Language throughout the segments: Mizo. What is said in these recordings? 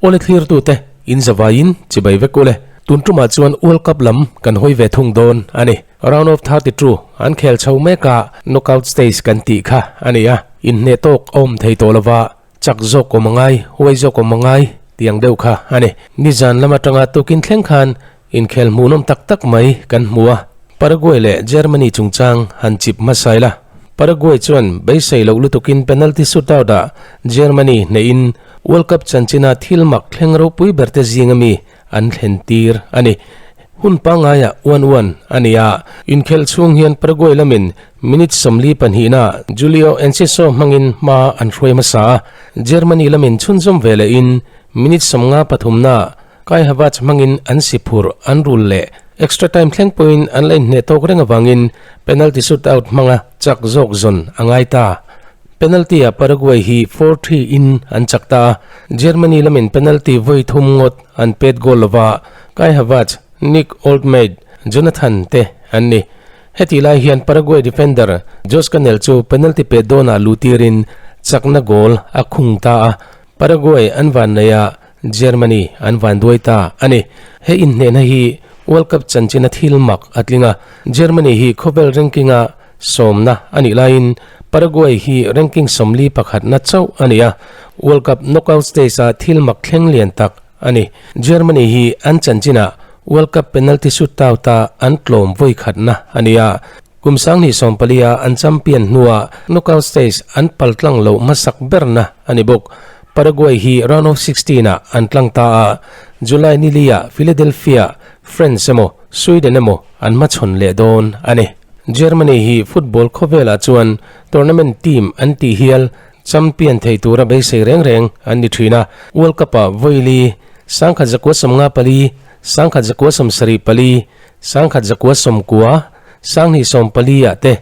Awle thlirtute in zavaiin chibai vek ule. Tun tumah chuan World Cup lam kan hawi ve thung dawn a ni. Round of 32 an khel chho mek a, knockout stage kan tih kha a ni a. Inhneh tawk a awm thei tawh lova, chak zawk awm a ngai, huai zawk awm a ngai tih ang deuh kha a ni. Nizan lam atanga tukin thleng khan inkhel hmuhnawm tak tak mai kan hmu a. Paraguay leh Germany chungchang han chip hmasa ila. Paraguay chuan beisei loh lutukin penalty shootout-ah Germany hneihin World Cup chanchina thil mak thleng ropui berte zinga mi an thlen tir a ni. Hun pangaiah uan uan a ni a, inkhelh chhung hian Paraguay lamin minute 42-na Julio Enciso hmangin hma an hruai hmasa a, Germany lamin chhunzawm ve lehin minute 53-na Kai Havertz hmangin an si phurh an rul leh. Extra time thleng pawhin an la inhneh tawk reng avangin penalty shootout hmanga chak zawk zawn a ngai ta. Penalty-ah Paraguay hi 4-3 in an chak ta a, Germany lamin penalty vawi thum ngawt an pet goal lova, Kai Havertz, Nick Woltemade, Jonathan te an ni. Hetih lai hian Paraguay defender Josh Canel chu penalty pet dawnah luhtirin chakna goal a khung ta a, Paraguay an van nei a, Germany an van duai ta a ni. He inhnehna hi World Cup chanchina thil mak a tling a, Germany hi khawvel ranking-a sawmna a nih laiin Paraguay hi ranking 41na chauh a ni a, World Cup knockout stage-a thil mak thleng lian tak a ni. Germany hi an chanchinah World Cup penalty shootout-a an tlawm vawi khatna a ni a, kum 2014-a an champion hnuah knockout stage an paltlang loh hmasak berna a ni bawk. Paraguay hi round of 16-ah an tlang ta a, July ni liah Philadelphia, France emaw Sweden emaw an hmachhawn leh dawn a ni. Germany hi football khawvelah chuan tournament team an tih hial champion thei tura beisei reng reng an ni thin a, World Cup-ah vawi li, 1954, 1974, 1990, 2014-ah te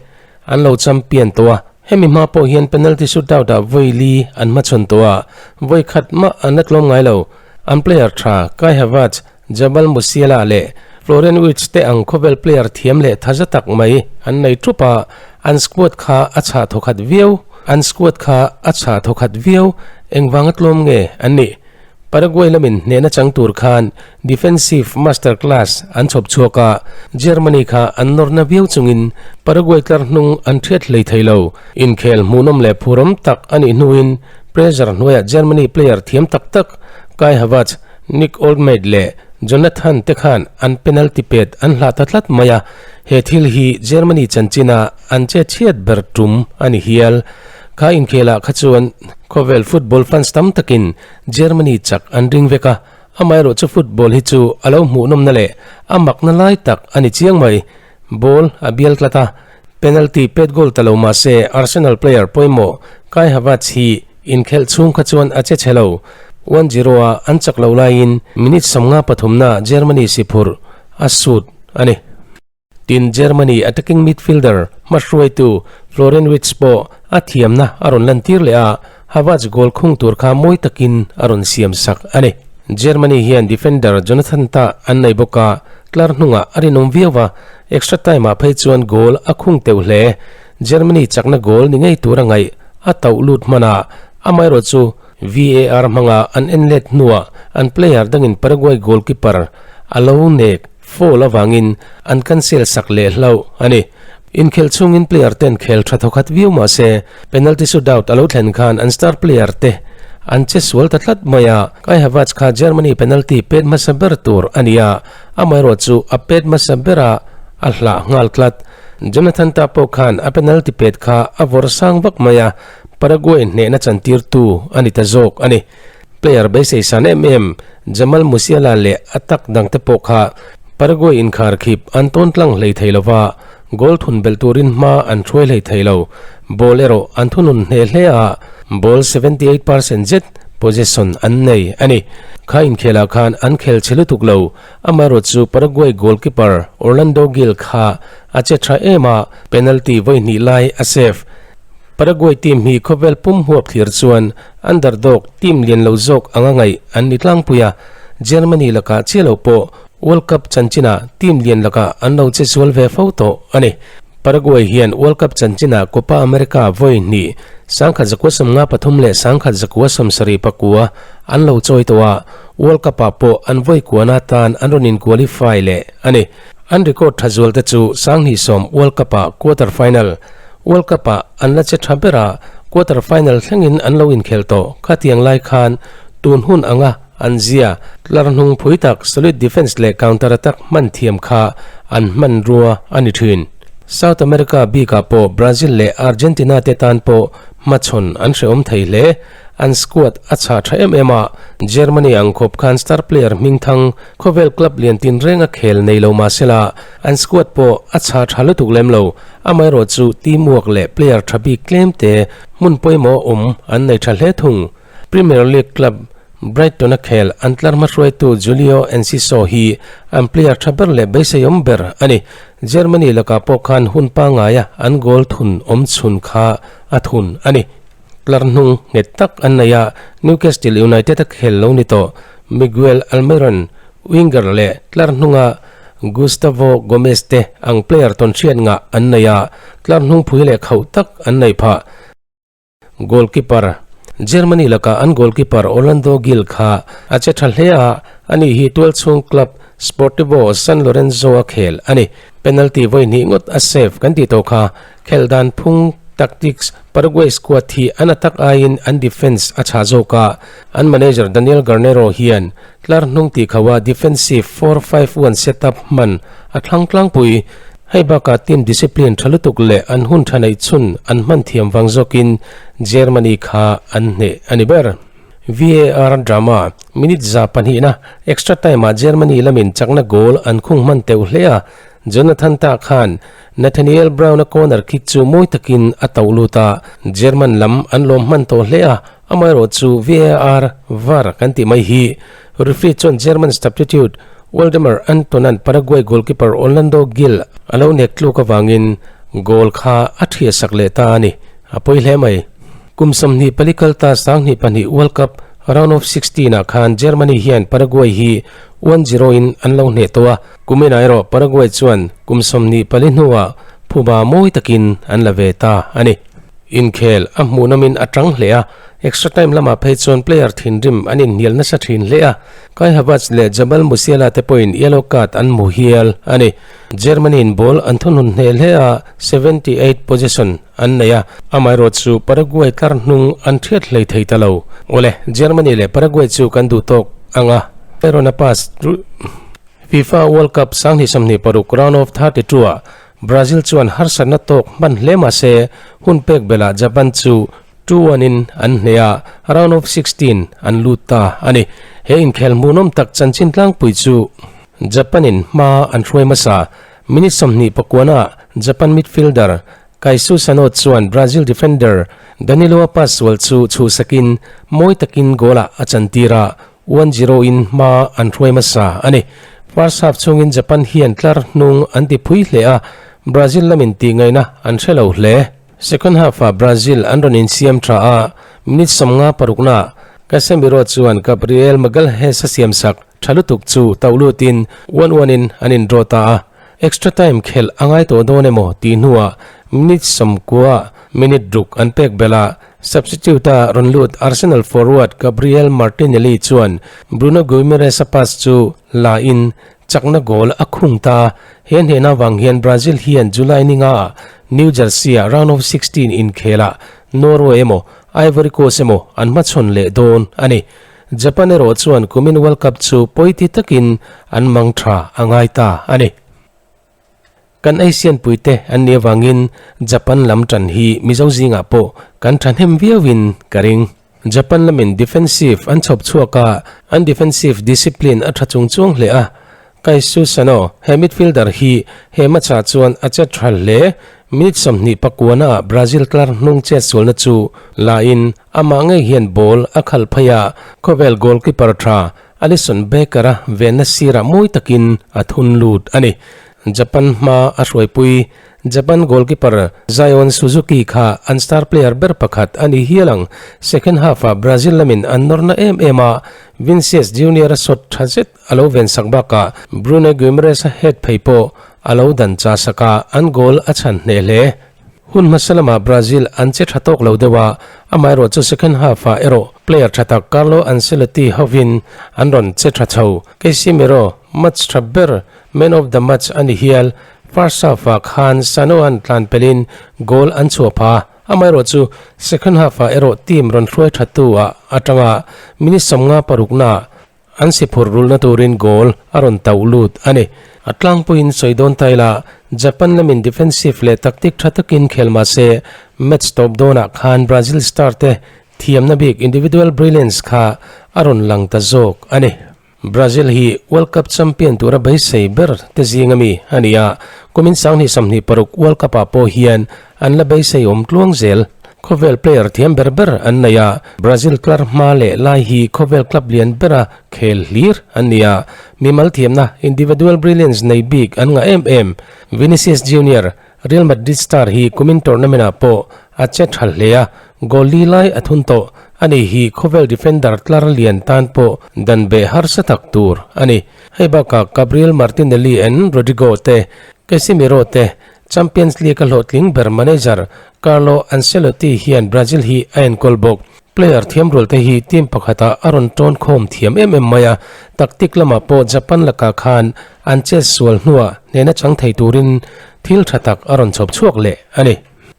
an lo champion tawh a. Hemi hma pawh hian penalty shootout-ah vawi li an hmachhawn tawh a, vawi khat mah an la tlawm ngai lo. An player tha Kai Havertz, Jamal Musiala leh Florian Wirtz te ang khawvel player thiam leh thaza tak mai an nei thup a, an squad kha a chhah thawkhat viau. An squad kha a chhah thawkhat viau, engvanga tlawm nge an nih? Paraguay lamin hnehna chang tur khan defensive masterclass an chhawp chhuak a, Germany kha an nawrna viau chungin Paraguay tlar hnung an thiat hlei thei lo. Inkhel hmuhnawm leh phurawm tak a nih hnuin pressure hnuaiah Germany player thiam tak tak Kai Havertz, Nick Woltemade leh Jonathan te khan an penalty pet an hlah ta tlat mai a, he thil hi Germany chanchina an che chhiat ber tum a ni hial. Kha inkhelah kha chuan khawvel football fans tam takin Germany chak an ring vek a, amaherawh chu football hi chu a lo hmuhnawmna leh a makna lai tak a ni chiang mai. Ball a bial tlat a, penalty pet goal ta lo mah se Arsenal player pawimawh Kai Havertz hi inkhelh chhung kha chuan a che chhe lo. 1-0 a an chak lo laiin minute 53 na Germany si phurh a sut a ni. Tin, Germany attacking midfielder hmahruaitu Florian Wirtz pawh a thiamna a rawn lantir leh a, Havertz goal khung tur kha mawi takin a rawn siam sak a ni. Germany hian defender Jonathan Tah an nei bawk a, tlar hnungah a rinawm viau a, extra time-ah phei chuan goal a khung teuh hle. Germany chakna goal ni ngei tura ngaih a tauh lut hman a, amaherawhchu VAR hmanga an en let hnuah an player dangin Paraguay goalkeeper a lo nek foul avangin an cancel sak leh hlauh a ni. Inkhelh chhungin player ten khel tha thawkhat viau mah se penalty shootout a lo thlen khan an star player te an che sual ta tlat mai a, Kai Havertz kha Germany penalty pet hmasa ber tur a ni a, amaherawh chu a pet hmasa bera a hlah nghal tlat. Jonathan Ta pawh khan a penalty pet kha a vawrh sang vak mai a, Paraguay hnehna chantirtu a ni ta zawk a ni. Player beisei san em em Jamal Musiala leh a tak dangte pawh kha Paraguay inkharkhip an tawn tlang hlei thei lova, goal thun belh turin hma an hruai hlei thei lo. Ball erawh an thunun hneh hle a, ball 78% zet possession an nei a ni. Kha inkhelah khan an khel chhe lutuk lo, amaherawh chu Paraguay goalkeeper Orlando Gil kha a che tha em a, penalty vawi hnih lai a save. Paraguay team hi khawvel pum huap thlir chuan underdog team lian lo zawk anga ngaih an ni tlangpui a, Germany lakah chiah lo pawh World Cup chanchinah team lian lakah an lo che sual ve fo tawh a ni. Paraguay hian World Cup chanchinah Copa America vawi hnih, 1953 leh 1979 an lo chawi tawh a, World Cup-ah pawh an vawi kuana tan an rawn in-qualify leh a ni. An record tha zual te chu 2010 World Cup-ah quarter final, World Cup-ah an la che tha ber a, quarter final thlengin an lo inkhel tawh. Khatiang lai khan tun hun anga an zia tlar hnung phui tak solid defence leh counter attack hman thiam kha an hmanrua a ni thin. South America bikah pawh Brazil leh Argentina te tan pawh hmachhawn an hrehawm thei hle. An squad a chhah tha em em a, Germany ang khawp khan star player hmingthang khawvel club lian tinreng a khel nei lo mahsela an squad pawh a chhah tha lutuk lem lo. Amaherawhchu teamwork leh player tha bik tlem te hmun pawimawh awm an nei tha hle thung. Premier League club Brighton-a khel an tlar hmahruaitu Julio Enciso hi an player tha ber leh beiseiawm ber a ni. Germany lakah pawh khan hun pangaia an goal thun awm chhun kha a thun a ni. Tlar hnung nghet tak an nei a, Newcastle United-a khel lo ni tawh Miguel Almiron, winger leh tlar hnunga Gustavo Gomez te ang player tawnhriat ngah an nei a, tlar hnung phui leh khauh tak an nei phah. Goalkeeper, Germany lakah an goalkeeper Orlando Gil kha a che tha hle a, ani hi tualchhung club Sportivo San Lorenzo a khel a ni. Penalty vawi hnih ngawt a save kan tih tawh kha. Khelh dan phung, tactics, Paraguay squad hi an attack aiin an defence a chhah zawk a, an manager Daniel Garnero hian tlar hnung tih kho a defensive 4-5-1 setup hman a thlang tlangpui. Hei bakah team discipline tha lutuk leh an hun tha neih chhun an hman thiam vang zawkin Germany kha an hneh a ni ber. VAR drama minute 200na extra time-ah Germany lamin chakna goal an khung hman teuh hle a, Jonathan Tah khan Nathaniel Brown-a corner kick chu mawi takin a tauh lut a, German lam an lawm hman tawh hle a, amaherawh chu VAR, var, kan tih mai hi referee chuan German substitute Waldemar Anton-a'n Paraguay goalkeeper Orlando Gil a lo nek tluk avangin goal kha a thiah sak leh ta a ni. A pawi hle mai. Kum 24 kal ta 2002 World Cup round of 16 ah khan Germany hian Paraguay hi 1-0 in an lo hneh tawh a, kuminah erawh Paraguay chuan kum 24 hnuah phuba mawi takin an la ve ta a ni. Inkhel a hmuhnawmin a tang hle a, extra time lamah phei chuan player thinrim an inhnial nasa thin hle a, Kai Havertz leh Jamal Musiala te pawhin yellow card an hmu hial a ni. Germany-in ball an thunun hneh hle a, 78 possession an nei a, amaherawh chu Paraguay tlar hnung an thiat hlei thei ta lo. Awle, Germany leh Paraguay chu kan duh tawk ang a, Aaron a pass FIFA World Cup 2026 round of 32 ah Brazil chuan harsatna tawk hman hle mah se hun pek belhah Japan chu 2-1 in an hneh a, round of 16 an lut ta a ni. He inkhel hmuhnawm tak chanchin tlangpui chu Japan in hma an hruai hmasa. Minute 29 ah Japan midfielder Kaisu Sano chuan Brazil defender Danilo a pass sual chu chhuhsakin mawi takin goal ah a chantir a, 1-0 in hma an hruai hmasa a ni. First half chhungin Japan hian tlar hnung an ti phui hle a, Brazil lamin tih ngaihna an hre lo hle. Second half-ah Brazil an rawn insiam tha a, minute 56 naah Casemiro chuan Gabriel Magalhaes a siamsak tha lutuk chu tauh lutin 1-1 in an indraw ta a. Extra time khelh a ngai tawh dawn emaw tih hnuah minute 90 minute ruk an pek belh a, Substitute-a rawn lut Arsenal forward Gabriel Martinelli chuan Bruno Guimaraes-a pass chu la in chakna goal a khung ta. He hnehna avang hian Brazil hian July ni nga-ah New Jersey-ah round of 16 inkhelah Norway emaw Ivory Coast emaw an hmachhawn leh dawn a ni. Japan erawh chuan kumin World Cup chu pawiti takin an mang tha a ngai ta a ni. Kan Asian puite an nih avangin Japan lam tan hi Mizo zingah pawh kan thahnem viauin ka ring. Japan lamin defensive an chhawp chhuak a, an defensive discipline a tha chung chuang hle a. Kaisu Sano, he midfielder hi he match-ah chuan a che tha hle. Minute 29 ah Brazil tlar hnung chetsualna chu la in amah ngei hian ball a khalh phei a, khawvel goalkeeper tha Alisson Becker-a venna sirah mawi takin a thun lut a ni. Japan hma a hruaipui Japan goalkeeper Zion Suzuki kha an star player ber pakhat a ni hial ang. Second half-ah Brazil lamin an nawrna em em a, Vinicius Junior-a shot tha zet a lo ven sak bakah Bruno Guimaraes-a head phei pawh a lo dan cha sak a, an goal a chhan hneh hle. Hun hmasa lamah Brazil an che tha tawk lo deuh a, amaherawhchu second half-ah erawh player tha tak Carlo Ancelotti hovin an rawn che tha chho. Casemiro match tha ber man of the match a ni hial. First half-ah khan Sano-a'n tlan pelin goal an chhuah phah a, amaherawhchu second half-ah erawh team rawn hruai thatu ah atanga minute 50 paruknaah An si phurh rulhna turin goal a rawn tauh lut a ni. A tlangpuiin sawi dawn ta ila, Japan lamin defensive leh tactic tha takin khel mah se, match tawp dawnah khan Brazil star te thiamna bik individual brilliance kha a rawn lang ta zawk a ni. Brazil hi World Cup champion tura beisei ber te zinga mi a ni a, kumin 2026 World Cup ah pawh hian an la beisei awm tluang zel. Khawvel player thiam ber ber an nei a, Brazil tlar hma leh lai hi khawvel club lian bera khel hlir an ni a, mimal thiamna individual brilliance nei bik an ngah em em. Vinicius Junior, Real Madrid star hi kumin tournament ah pawh a che tha hle a, goal li lai a thun tawh. Ani hi khawvel defender tlar lian tan pawh dan beh harsa tak tur a ni. Hei bakah Gabriel Martinelli and Rodrygo te, Casemiro te, Champions League a hlawhtling ber manager Carlo Ancelotti hian Brazil hi a enkawl bawk. Player thiamrual te hi team pakhatah a rawn tawn khawm thiam em em mai a, tactic lamah pawh Japan lakah khan an chet sual hnuah hnehna chang thei turin thil tha tak a rawn chhawp chhuak leh a ni.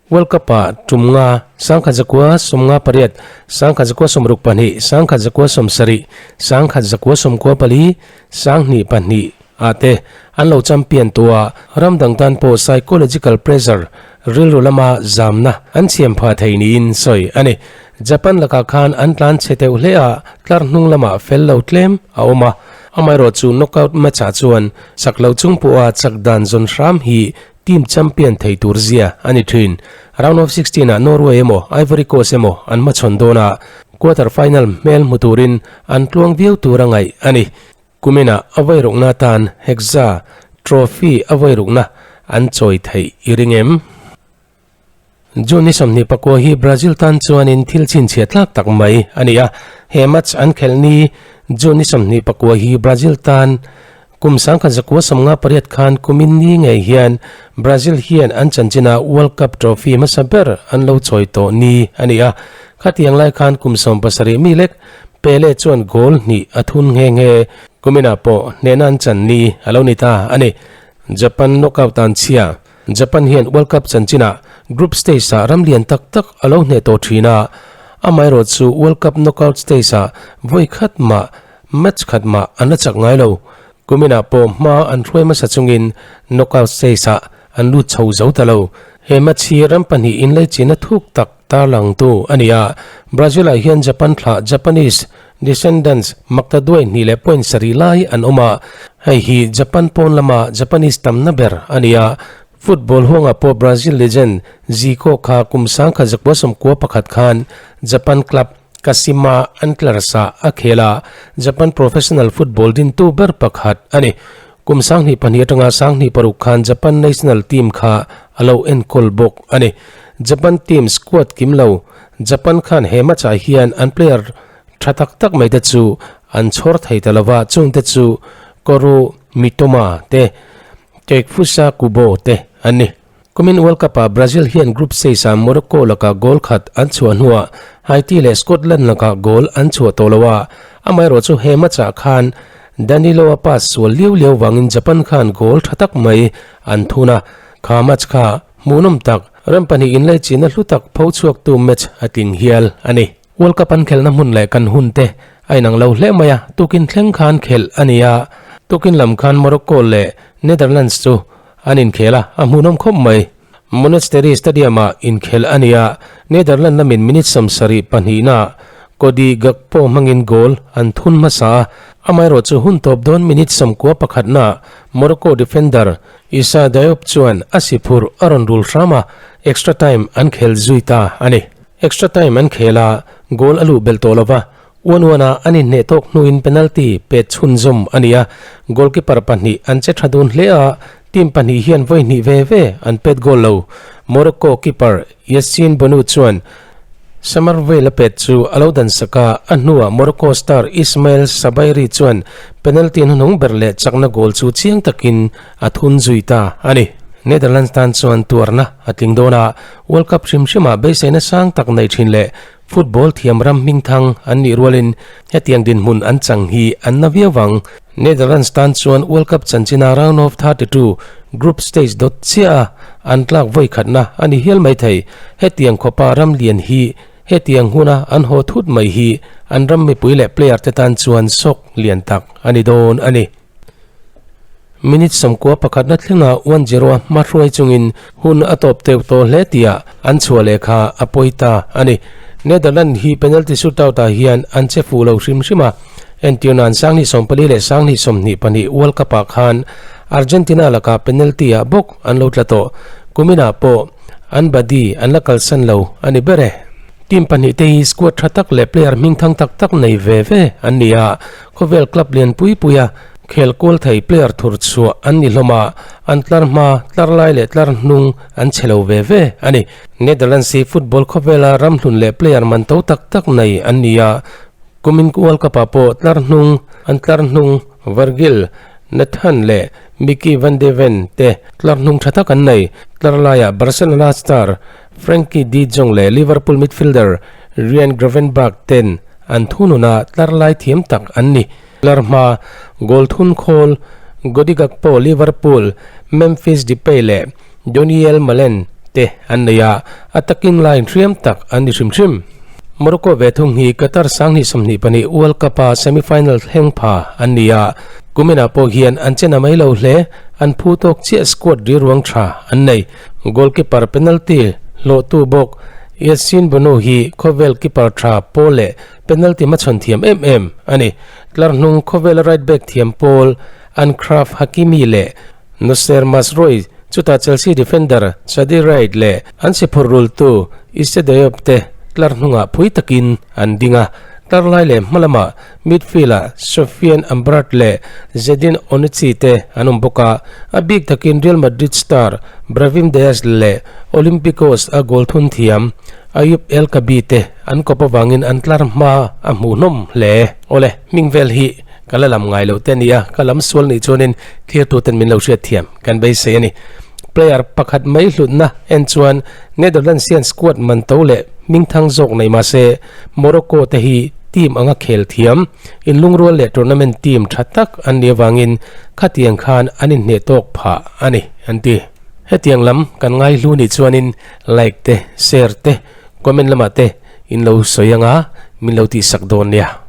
World Cup-ah tum nga, 1958, 1962, 1970, 1994, 2002, ah te an lo champion tawh a, ram dang tan pawh psychological pressure, rilru lama zamna an siam phah thei niin sawi a ni. Japan lakah khan an tlan chhe deuh hle a, tlar hnung lamah fel lo tlem a awm a, amaherawh chu knockout match ah chuan chak lo chung pawha chak dan zawn hram hi team champion thei tur zia a ni thin. Round of 16 ah Norway emaw Ivory Coast emaw an hmachhawn dawn a, quarter final hmel hmu turin an tluang viau tur a ngaih a ni. Kuminah a vairukna atan Hexa Trophy a vairukna an chawi theih i ring em? June ni 29 hi Brazil tan chuanin thil chhinchhiah tlak tak mai a ni a, he match an khelh ni June ni 29 hi Brazil tan kum 1958 khan kumin ni ngei hian Brazil hian an chanchina World Cup Trophy hmasa ber an lo chawi tawh ni a ni a, khatiang lai khan kum 70 mi lek Pele chuan goal hnih a thun nghe nghe. Kuminah pawh hnehna an chan ni a lo ni ta a ni. Japan knockout an chhia. Japan hian World Cup chanchinah group stage-ah ram lian tak tak a lo hneh tawh thin a. Amaherawh chu World Cup knockout stage-ah vawi khat mah match khat mah an la chak ngai lo. Kuminah pawh hma an hruai hmasa chungin knockout stage-ah an lut chho zo ta lo. He match hi ram pahnih inleichina thuk tak Tarlangtu a ni a, Brazil-ah hian Japan thlah Japanese descendants maktaduai hnih leh point sarih lai an awm a, hei hi Japan pawn lama Japanese tamna ber a ni a. Football huangah pawh Brazil legend Zico kha kum 1991 khan Japan club Kashima Antlers-ah a khel a, Japan professional football dintu ber pakhat a ni. Kum 2002 atanga 2006 khan Japan national team kha a lo enkawl bawk a ni. Japan team squad kim lo, Japan khan he match ah hian an player tha tak tak mai te chu an chhawr thei ta lova, chung te chu Koru Mitoma te, Takefusa Kubo te an ni. Kumin World Cup ah Brazil hian group stage ah Morocco lakah goal khat an chhuah hnuah Haiti leh Scotland lakah goal an chhuah tawh lo a, amaherawh chu he match ah khan Danilo a pass sual liau liau vangin Japan khan goal tha tak mai an thun a, kha match kha hmuhnawm tak ram pahnih inlaichinna hlu tak pho chhuaktu match a tling hial a ni. World Cup an khelhna hmun leh kan hun te a inang lo hle mai a, tukin thleng khan khelh a ni a, tukin lam khan Morocco leh Netherlands chu An inkhel a, a hmuhnawm khawp mai. Monastery Stadium-ah inkhel a ni a, Netherland lamin minute 72 naah Cody Gakpo hmangin goal an thun hmasa a, amaherawh chu hun tawp dawn minute 91 naah Morocco defender Issa Diop chuan a si phurh a rawn rul hram a, extra time an khel zui ta a ni. Extra time an khel a, goal a luh belh tawh lo va, Uan uana an inhneh tawk hnuin penalty pet chhunzawm a ni a, goalkeeper pahnih an che tha dun hle a, team pahnih hian vawi hnih ve ve an pet goal lo. Morocco keeper Yassine Bounou chuan Summervale a pet chu a lo dan sak a, a hnuah Morocco star Ismail Sabairi chuan penalty hnuhnung ber leh chakna goal chu chiang takin a thun zui ta a ni. Netherlands tan chuan tuarna a tling dawn a, World Cup hrim hrimah beiseina sang tak nei thin leh football thiam ram hmingthang an nih rualin hetiang dinhmun an chang hi an na viau vang. Netherlands tan chuan World Cup chanchina round of 32 group stage dawt chiah a an tlak vawi khatna a ni hial mai thei. Hetiang khawpa ram lian hi hetiang huna an haw thut mai hi an ram mipui leh player te tan chuan sawk lian tak a ni dawn a ni. Minute 91 na thlenga 1-0 a hmahruai chungin hun a tawp teuh tawh hle tihah an chhuah leh kha a pawi ta a ni. Netherlands hi penalty shootout ah hian an che fuh lo hrim hrim a, entirna'n 2014 leh 2022 World Cup ah khan Argentina lakah penalty ah bawk an lo tla tawh. Kuminah pawh an body an la kalsan lo a ni ber e. Team pahnihte hi squad tha tak leh player hmingthang tak tak nei ve ve an ni a, khawvel club lian pui puia khel kual thei player thur chhuah an ni hlawm a, an tlar hma, tlar lai leh tlar hnung an che lo ve ve a ni. Netherlands hi football khawvela ram hlun leh player man to tak tak nei an ni a, kumin World Cup ah pawh tlar hnung an tlar hnung Virgil, Nathan leh Micky van de Ven te tlar hnung tha tak an nei. Tlar laiah Barcelona star Frenkie de Jong leh Liverpool midfielder Ryan Gravenberch ten an thunun a, tlar lai thiam tak an ni. Tlar hma goal thun khawl Cody Gakpo, Liverpool, Memphis Depay leh Donyell Malen te an nei a, attacking line hriam tak an ni hrim hrim. Morocco ve thung hi Qatar 2022 World Cup-a semi-final thleng pha an ni a, kuminah pawh hian an chena mai lo hle, an phu tawk chiah squad riruang tha an nei. Goalkeeper penalty hlawhtu bawk Yassine Bounou hi khawvel keeper tha pawl leh penalty hmachhawn thiam em em a ni. Tlar hnung khawvela right back thiam pawl Achraf Hakimi leh Noussair Mazraoui, chutah Chelsea defender Chadi Wright leh an si phurh rultu Issa Diop te tlar hnungah phui takin an ding a. Tlar lai leh hma lamah midfield-ah Sofiane Amrabat leh Zedin Onuchi te an awm bawk a. A bik takin Real Madrid star Brahim Diaz leh Olympiacos a goal thun thiam Ayoub El Kaabi te an kawp avangin an tlar hma a hmuhnawm hle. Awle, hming vel hi Ka la lam ngai loh te a ni a, ka lam sual nih chuanin thirtuten min lo hriat thiam kan beisei a ni. Player pakhat mai hlutna en chuan Netherlands hian squad man to leh hmingthang zawk nei mah se Morocco te hi team anga khel thiam, inlungrual leh tournament team tha tak an nih avangin khatiang khan an inhneh tawk phah a ni an ti. Hetiang lam kan ngaihlu nih chuanin like te, share te, comment lamah te in lo sawi anga min lo tihsak dawn nia.